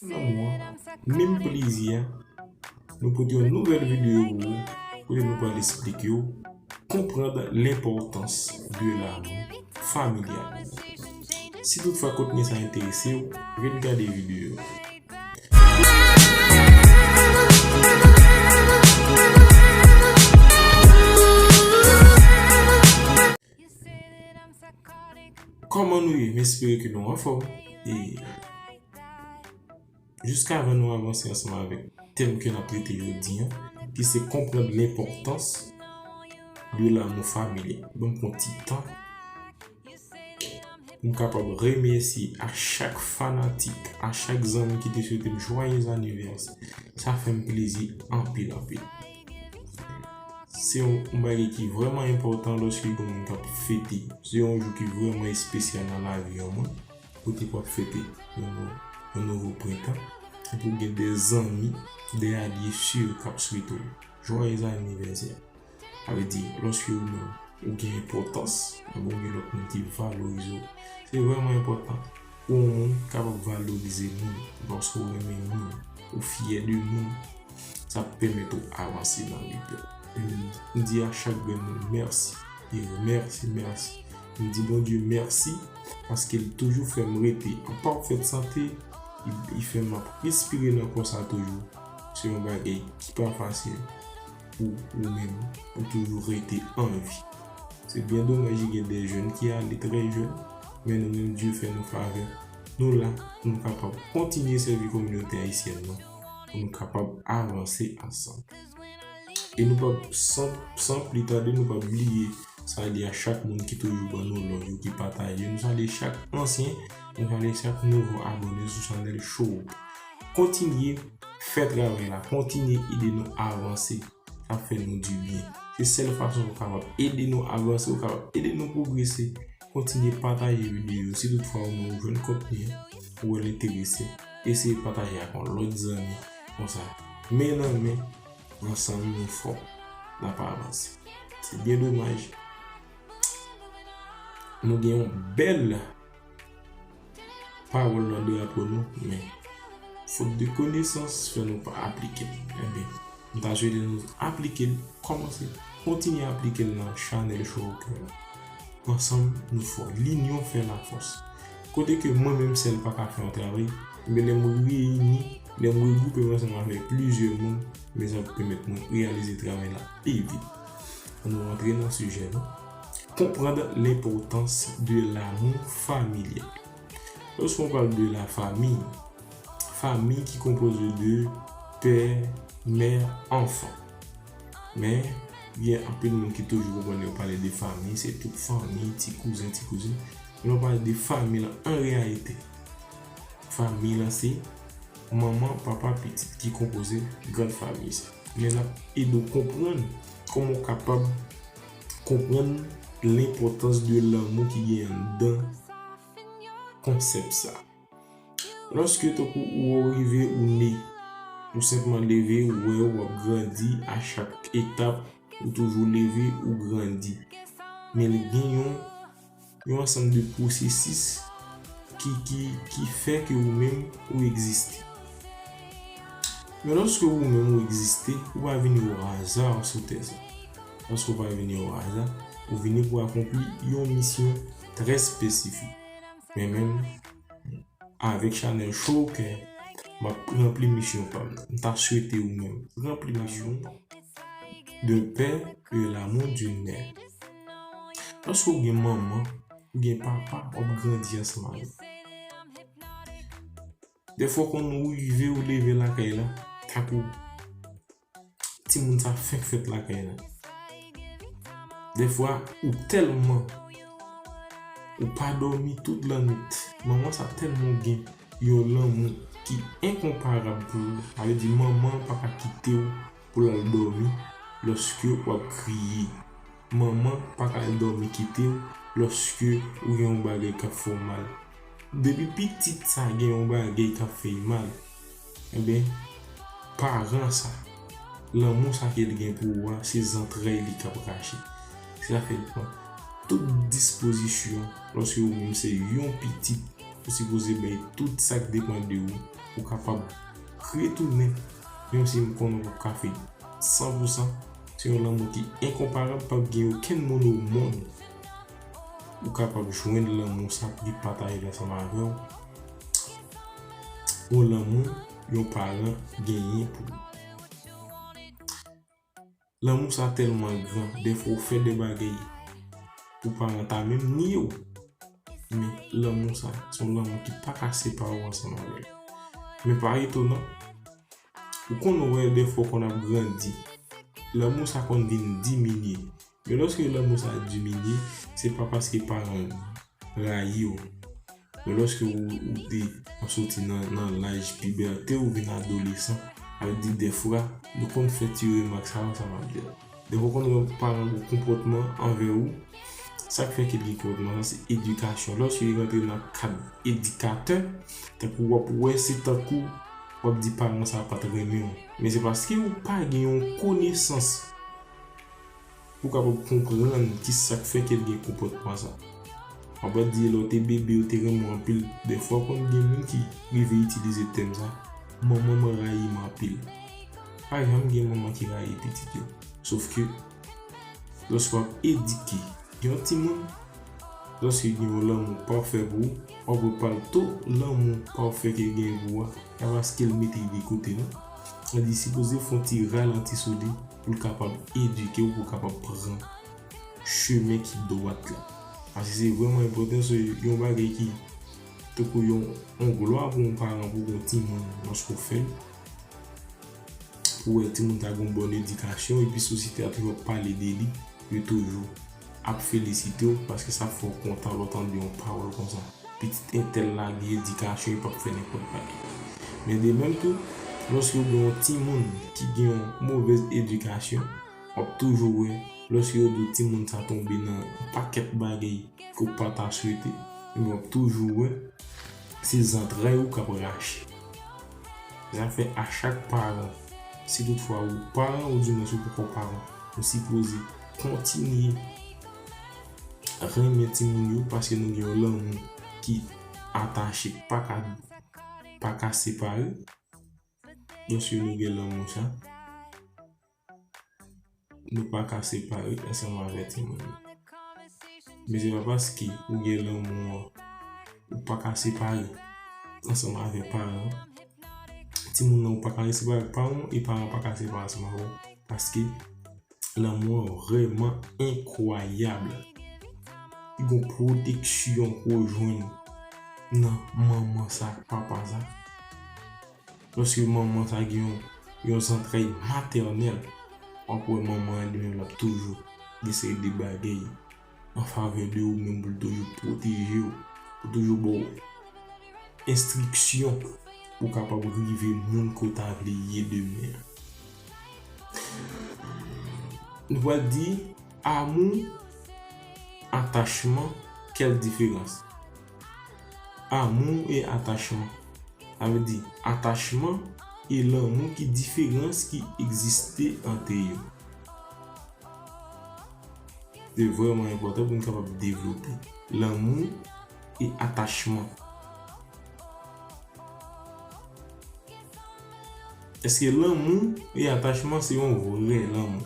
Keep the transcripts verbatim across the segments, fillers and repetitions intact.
Lanmou an, menm plezi a, nou pote yon nouvèl videyo pou ou, kote nou pral esplike w, comprendre l'importance de l'amour familial. Si toutfwa kontni sa enterese w, vin gade videyo. Kòman nou ye? M espere ke nou anfòm. E jiskavan nou avanse ansanm avèk tèm ke n ap trete jodi a, ki se comprendre l'importance de l'amour familial. Ban m pran ti tan pou m kapab remèsye a chak fanatik, a chak zanmi ki te swete m joyeux anniversaire. Sa fè m plezi anpil, anpil. Se yon, yon bagay ki vrèman enpòtan lòske gen yon moun k ap fete. Se yon jou ki vrèman espesyal nan lavi yon moun, kote w ap fete yon nou-, yon nouvo prentan, epi w gen de zanmi, de alye si k ap swete w joyeux anniversaire. Sa vle di, lòske ou menm, ou gen enpòtans, ebyen, ou gen lòt moun ki valorize w. Se vrèman enpòtan pou yon moun kapab valorize moun, paske ou renmen moun, ou fyè de moun, sa ap pèmèt ou avanse nan vi w. E m di a chak grenn moun mèsi, e mèsi, mèsi. M di Bondye mèsi, paske l toujou fè m rete an pafèt sante, li, li fè m ap respire nan kò sa toujou. Se yon bagay ki pa fasil pou ou menm, pou toujou rete an vi. Se byen domaj, gen de jèn ki ale trè jèn, men nou menm, Dye fè nou favè. Nou la, nou kapab kontinye sèvi kominote ayisyèn nan, pou nou kapab avanse ansanm. E nou p ap, san, san pli tade, nou p ap bliye salye a chak moun ki toujou ban nou love yo, ki pataje. Nou salye chak ansyen, nou salye chak nouvo abòne sou chanèl Show. Kontinye fè travay la, kontinye ede nou avanse. Sa ap fè nou dibyen. Se sèl fason ou kapab ede nou avanse, ou kapab ede nou pwogrese. Kontinye pataje videyo yo. Si toutfwa ou menm ou jwenn kontni an, ou wè l enterese, eseye pataje ak yon lòt zanmi. Konsa, men nan men, ansanm nou fò, n ap avanse. Se byen domaj, nou gen yon bèl pawòl nan drapo nou, men fot de konesans fè nou pa aplike l. Enben, m ta swete nou aplike l, kòmanse, kontinye aplike l nan chanèl Show Kè la. Ansanm, nou fò. Linyon fè lafòs. Kote ke mwen menm sèl pa ka fè yon travay, men lè m reyini, lè m regwoupe m ansanm avèk plizyè moun, men sa ap pèmèt mwen reyalize travay la pi vit. Ann nou rantre nan sijè nou. Comprendre l'importance de l'amour familial. Lorsqu'on parle de la famille, famille qui composée de père, mère, enfant. Men, gen anpil moun ki toujou konprann lè yo pale de fanmi, se tout fanmi, ti kouzen, ti kouzin. Men lè yo pale de fanmi lan, an reyalite, fanmi lan se manman, papa, pitit ki konpoze gran fanmi sa. Men n ap ede w konprann kòman w kapab konprann lenpòtans de lanmou ki gen anndan konsèp sa. Lòske tankou ou rive, ou ne, ou senpman leve, ou wè w ap grandi, a chak etap, ou toujou leve, ou grandi. Men li gen yon, yon ansanm de pwosesis ki, ki, ki fè ke ou menm ou egziste. Men lòske ou menm ou egziste, ou pa vini o aza sou tè sa. Lòske ou pa vini o aza, ou vini pou akonpli yon misyon trè espesifik. Men menm, avèk chanèl Show Kè, m ap ranpli misyon pa m nan. M ta swete ou menm ranpli misyon w. D'un père et l'amour d'une mère. Lòske ou gen manman, ou gen papa, w ap grandi ansanm avè l. Dèfwa w konn rive, ou leve lakay la, tankou timoun sa fenk fèt lakay la. Dèfwa, ou tèlman, ou pa dòmi tout lannwit. Manman sa tèlman gen yon lanmou ki enkonparab pou ou. Sa vle di, manman an pa ka kite w pou l al dòmi lòske w ap kriye. Manman pa ka al dòmi kite w lòske ou gen yon bagay k ap fè w mal. Depi pitit sa gen yon bagay k ap fè l mal, enben, paran sa, lanmou sa ke l gen pou ou a, se zantrèy li k ap rache. Se sa fè l pran tout dispozisyon, lòske ou menm se yon pitit, ou sipoze bay tout sa k depann de ou ou kapab retounen, menm si m konnen w p ap ka fè san pou san, se yon lanmou ki enkonparab, p ap gen okenn moun o monn ou kapab jwenn lanmou sa pou li pataje l ansanm avè w. Yon lanmou yon paran genyen pou ou. Lanmou sa tèlman gran, dèfwa ou fè de bagay pou paran ta menm nye w. Men lanmou sa, se yon lanmou ki pa ka separe w ansanm avè l. Men pa etonan, ou konn wè dèfwa w konn ap grandi, lanmou sa konn vin diminye. Men lòske lanmou sa diminye, se pa paske paran w rayi w. Men lòske ou, ou te, ou soti nan, nan laj pibète, ou vin adolesan, sa vle di dèfwa, nou konn fè ti remak sa yo, sa m ap di la. Dèfwa w konn wè paran w gen konpòtman anvè ou, sa k fè ke l gen konpòtman sa, se edikasyon. Lòske li rantre nan kad edikatè, tankou w ap wè se tankou w ap di paran sa pa t renmen w. Men se paske ou pa gen yon konesans pou w kapab konprann ki sa k fè ke l gen konpòtman sa. Anba di lè w te bebe, yo te renmen w anpil. Dèfwa, konn gen moun ki rive itilize tèm sa, manman m rayi m anpil. Pa janm gen manman ki rayi pitit yo. Sofke, lòske w ap edike yon timoun, lòske gen yon lanmou pafè pou ou, w ap wè palto lanmou pafè ke l gen pou ou a, e pa paske l mete l de kote, non. Sa di, sipoze fè yon ti ralanti sou li pou l kapab edike w, pou w kapab pran chemen ki dwat la. Paske se vrèman enpòtan, se yon bagay ki tankou yon, yon glwa pou yon paran, pou yon timoun, lòske w fè l, pou wè timoun ta gen yon bòn edikasyon, epi sosyete a toujou ap pale de li, yo toujou ap felisite w, paske sa fè w kontan lè w tande yon pawòl konsa. Pitit entèl la gen edikasyon, li p ap fè nenpòt bagay. Men de menm tou, lòske w gen yon timoun ki gen yon movèz edikasyon, w ap toujou wè, lòske yo di w timoun sa tonbe nan yon pakèt bagay ke w pa ta swete, men w ap toujou wè se zantray ou k ap rache. Sa fè a chak paran, si toutfwa ou paran, oudimwens ou poko paran, ou sipoze kontinye renmen timoun yo, paske nou gen yon lanmou ki atache, pa ka, pa ka separe. Lòske nou gen lanmou sa, nou pa ka separe ansanm avè timoun yo. Men se pa paske ou gen lanmou an, ou pa ka separe ansanm avè paran an. Timoun nan, ou pa ka separe ak paran w, e paran pa ka separe ansanm avè w. Paske lanmou an vrèman enkwayab. Li gon pwoteksyon ke w jwenn nan manman sa ak papa sa. Lòske manman sa gen yon, yon zantray matènèl, w ap wè manman an li menm l ap toujou gen seri de bagay an favè de ou menm pou l toujou pwoteje w, pou toujou ba w enstriksyon pou w kapab rive moun ke w ta vle ye demen an. Nou pral di amou, atachman, quelle différence? Amour et attachement. Sa vle di atachman e lanmou, ki diferans ki egziste ant yo. Se vrèman enpòtan pou n kapab devlope lanmou e atachman. Èske lanmou e atachman se yon vrè lanmou?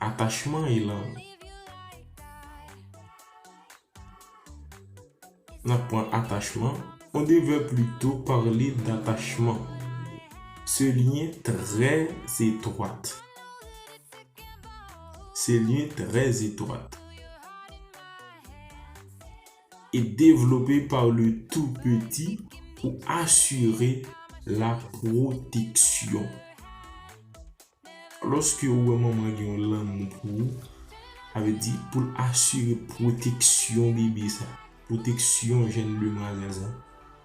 Atachman e lanmou. N ap pran atachman. On devait plutôt parler d'attachement. Ce lien très étroit. Ce lien très étroit. Est développé par le tout petit pour assurer la protection. Lòske ou wè manman gen yon lanmou pou ou, sa vle di pou l asire pwoteksyon bebe sa, pwoteksyon jèn demwazèl sa,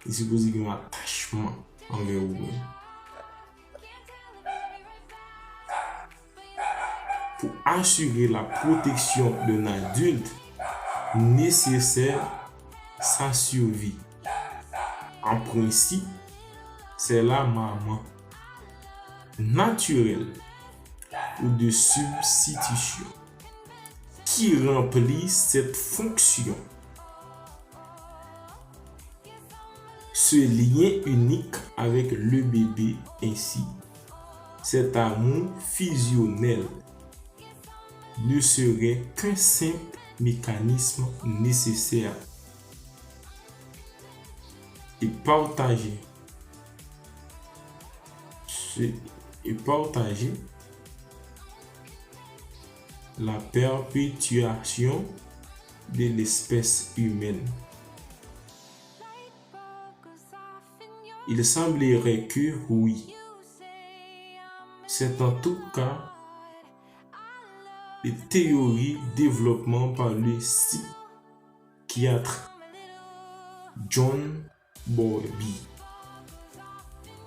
li sipoze gen yon atachman anvè ou menm. Pour assurer la protection d'un adulte nécessaire sa survie. En principe, c'est la maman naturelle ou de substitution qui remplit cette fonction. Ce lien unique avec le bébé ainsi, cet amour fusionnel ne serait qu'un simple mécanisme nécessaire et partagé. Ce- et partagé la perpétuation de l'espèce humaine. Il semblerait que oui. C'est en tout cas la théorie développée par le psychiatre John Bowlby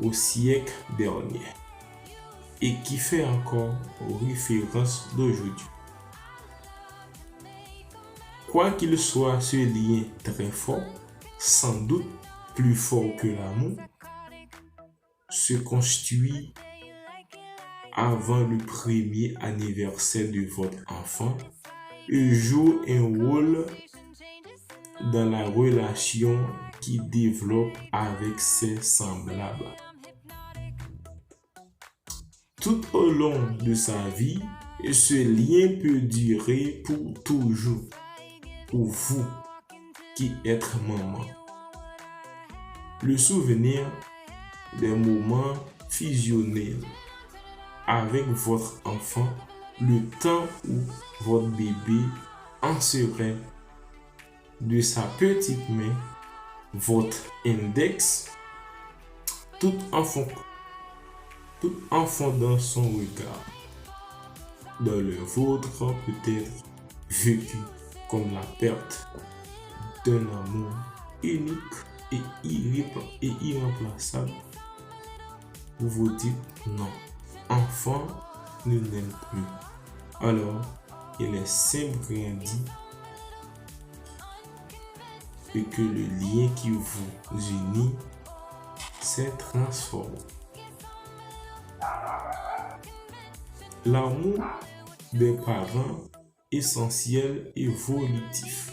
au siècle dernier et qui fait encore référence d'aujourd'hui. Quoi qu'il soit, ce lien très fort, sans doute plus fort que l'amour, se construit avant le premier anniversaire de votre enfant et joue un rôle dans la relation qu'il développe avec ses semblables. Tout au long de sa vie, ce lien peut durer pour toujours pour vous qui êtes maman. Le souvenir des moments fusionnels avec votre enfant, le temps où votre bébé en serait de sa petite main, votre index, tout en fond, tout en fondant son regard dans le vôtre peut être vécu comme la perte d'un amour unique et irrépla- et irremplaçable. Vous vous dites non, enfant ne l'aime plus. Alors, il est simple grandi et que le lien qui vous unit s'est transformé. L'amour des parents essentiel évolutif.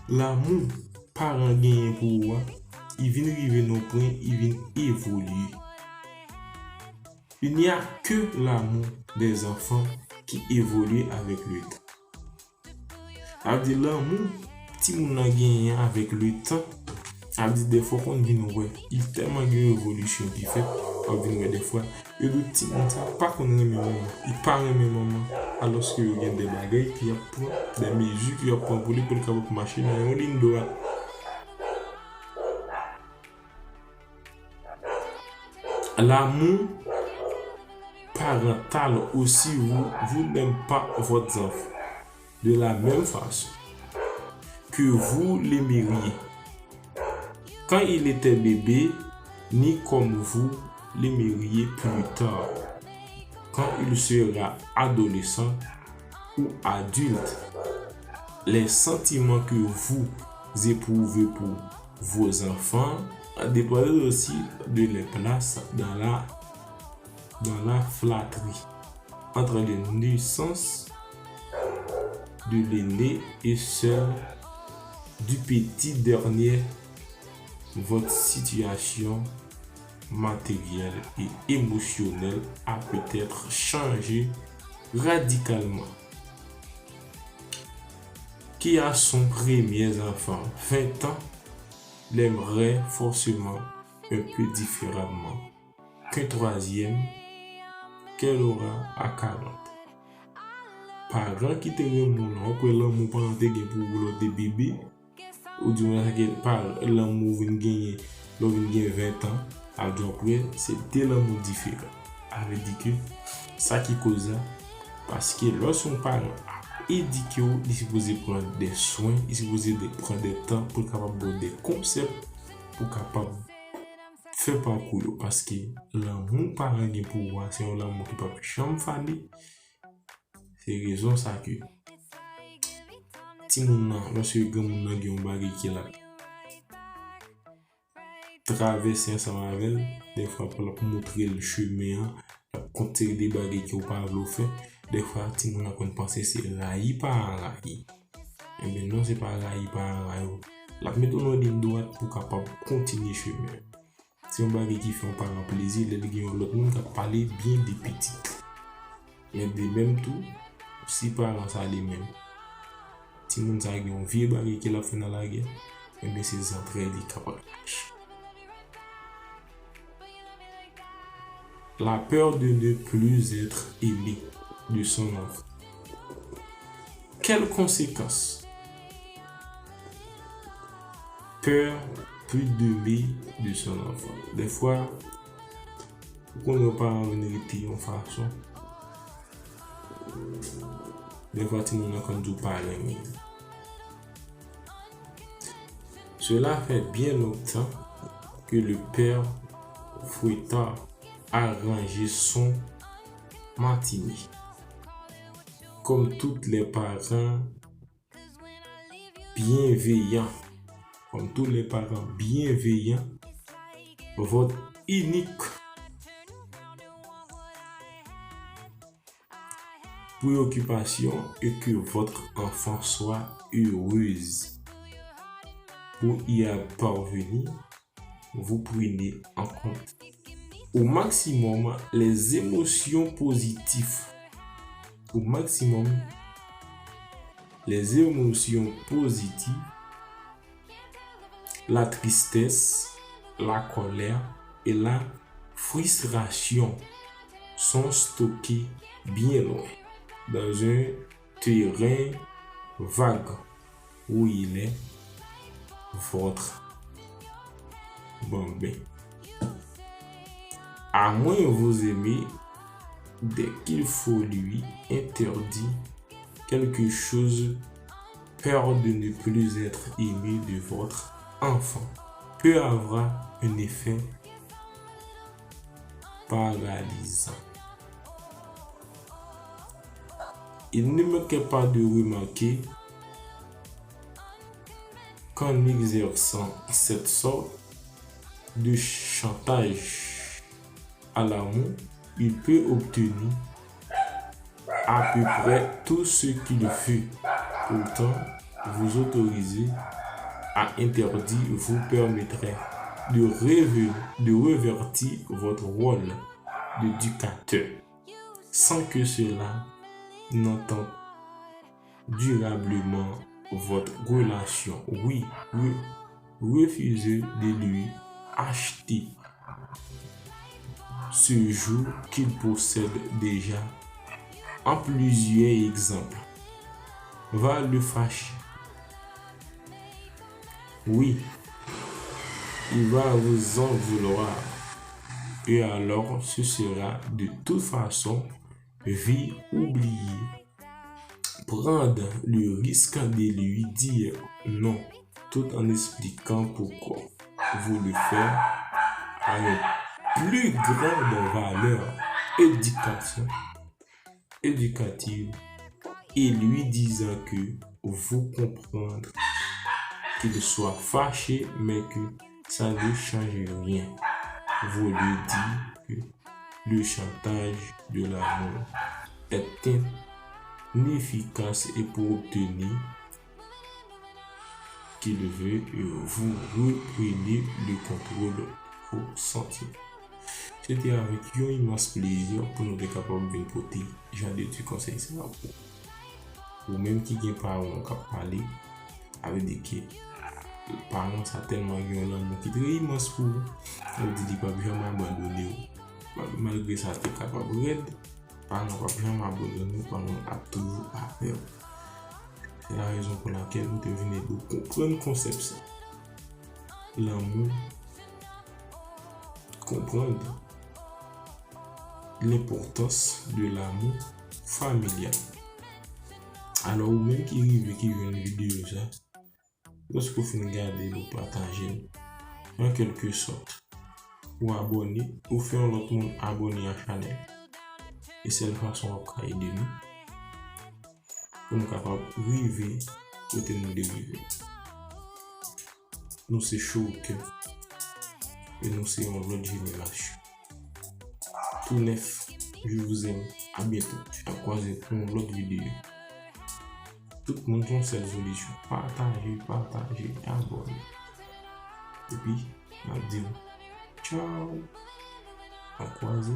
Lanmou paran genyen pou ou a, li vin rive nan yon pwen, li vin evolye. Il n'y a que l'amour des enfants qui évolue avec le temps. Sa vle di lanmou timoun nan genyen avèk letan, sa vle di dèfwa w konn vin wè li tèlman gen yon evolisyon ki fèt, w ap vin wè dèfwa yo di timoun sa pa konn renmen manman, li pa renmen manman, alòske yo gen de bagay ki y ap pran, de mezi ki y ap pran pou li, pou li kapab mache nan yon liy dwat. L'amour parental aussi, vous, vous n'aimez pas votre enfant de la même façon que vous l'aimeriez quand il était bébé, ni comme vous l'aimeriez plus tard, quand il sera adolescent ou adulte. Les sentiments que vous éprouvez pour vos enfants dépendent aussi de leur place dans la, dans la fratrie entre la naissance de l'aîné et celle du petit dernier. Votre situation matérielle et émotionnelle a peut-être changé radicalement. Qui a son premier enfant vingt ans l'aimerait forcément un peu différemment qu'un troisième qu'elle aura à quarante. Paran ki te renmen w lan, w ap wè lanmou paran te gen pou ou lè w te bebe, ou di mwen sa ke pa lanmou ou vin genyen lè w vin gen ven an, ap di w ap wè se de lanmou diferan. Sa vle di ke sa ki koz la, paske lòske yon paran ap edike w, li sipoze pran de swen, li sipoze de, pran de tan pou l kapab ba w de konsèp pou w kapab fè pakou yo, paske lanmou paran gen pou ou a, se yon lanmou ki p ap janm fane. Se rezon sa ke timoun nan, lòske granmoun nan gen yon bagay ke l ap travèse ansanm avè l, dèfwa pou l ap montre l chemen an, l ap konte de bagay ke w pa vle w fè, dèfwa timoun nan konn panse se rayi paran rayi. Ebyen non, se pa rayi paran rayi w. L ap mete w nan liy dwat pou w kapab kontinye chemen. Se yon bagay ki fè yon paran plezi lè l gen yon lòt moun k ap pale byen de pitit. Men de menm tou, si paran sa li menm, timoun sa gen yon vye bagay ke l ap fè nan lagè, enben se zantrè li k ap rache. La peur de ne plus être aimé de son enfant. Quelles conséquences? Peur plus d'aimer de son enfant. Dèfwa, ou konnen yon paran vin rete yon fason. Dèfwa, timoun nan konn di w pa renmen li. Cela fait bien longtemps que le père Fouettard a rangé son matinée. Comme tous les parents bienveillants, comme tous les parents bienveillants, votre unique préoccupation est que votre enfant soit heureuse. Pour y parvenir, vous prenez en compte au maximum les émotions positives. Au maximum les émotions positives, la tristesse, la colère et la frustration sont stockées bien loin, dans un terrain vague où il est votre bambin. À moins vous aimez, dès qu'il faut lui interdire quelque chose, peur de ne plus être aimé de votre enfant peut avoir un effet paralysant. Il ne manquait pas de remarquer qu'en exerçant cette sorte de chantage à l'amour, il peut obtenir à peu près tout ce qu'il veut. Pourtant, vous autoriser à interdire vous permettrait de, reven- de revertir votre rôle d'éducateur sans que cela n'entame durablement votre relation. Oui, re- refusez de lui acheter ce jour qu'il possède déjà. En plusieurs exemples, va le fâcher. Oui, il va vous en vouloir. Et alors, ce sera de toute façon vie oubliée. Prendre le risque de lui dire non, tout en expliquant pourquoi vous le faites, a une plus grande valeur éducation, éducative, et lui disant que vous comprendre qu'il soit fâché, mais que ça ne change rien. Vous lui dites que le chantage de l'amour est inefficace et pour obtenir qu'il veut, vous reprenez le contrôle de vos sentiments. Se te avèk yon imans plezi pou nou te kapab vin pote jan de ti konsèy sa a pou ou. Ou menm ki gen paran w k ap pale, sa vle di ke paran sa tèlman gen yon lanmou ki trè imans pou ou, sa vle di li p ap janm abandone w. Mal- Malgre sa te kapab rèd, paran w p ap janm abandone w, paran w ap toujou avè w. Se la rezon pou lakèl nou te vin ede w konprann konsèp sa. Lanmou, konprann lenpòtans de lanmou familyal. Alò, ou menm ki rive, ki jwenn videyo sa, lòske w fin gade l, ou pataje l, an kèlke sòt, ou abòne, ou fè yon lòt moun abòne a chanèl. E sèl fason w ap ka ede nou, pou nou kapab rive kote nou dwe rive. Nou se Chowkè. E nou se yon lòt jenerasyon. Tou nèf, je vous aime. A byento. N ap kwaze pou yon lòt videyo. Tout moun gen yon sèl solisyon. Pataje, pataje, abòne. Epi, n ap di nou tchaw. N ap kwaze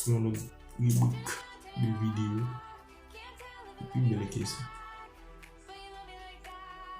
pou yon lòt ribrik de videyo ki pi bèl ke sa.